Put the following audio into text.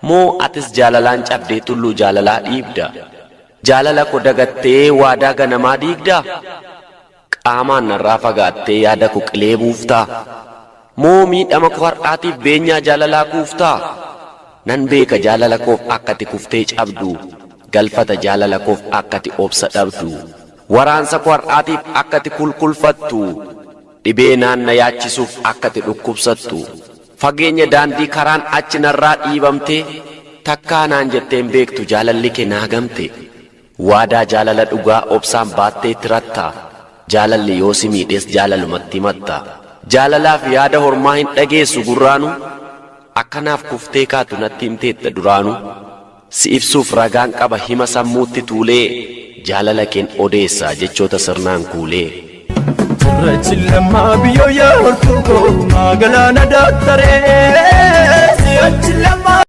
Moo atis jaalalaan cabdee tulluu jaalalaa dhiibda? Jaalala ko dagattee waadaa ganamaa diigdaa? Qaamaan narraa fagaattee yaada ko qilee buuftaa? Moo miidhama ko har'aatiif beenyaa jaalalaa kuuftaa? Nan beeka jaalala koof akkati kuftee cabdu, galfata jaalala koof akkati obsa dhabdu. Waraansa ko har'aatiif akkati kulkulfattu, dhibee naan na yaachisuuf akkati dhukkubsattu. Fageenya daandii karaan achi narraa dhiibamtee, takkaa naan jettee hin beektu jaalalli kee naa gamte. Waadaa jaalala dhugaa obsaan baattee tiratta, jaalalli yoo si miidhes jaalalumatti himatta. Jaalalaaf yaada hormaa hin dhageessu gurraanu, akkanaaf kuftee kaatu natti himteetta duraanu. Si ibsuuf ragaan qaba hima sammuutti tuulee, jaalala keen odeessa jechoota sirnaan kuulee. Cirrachi lammaa biyyoo yaa hortuu koo maa galaana daaktaree. Si'achi lammaa.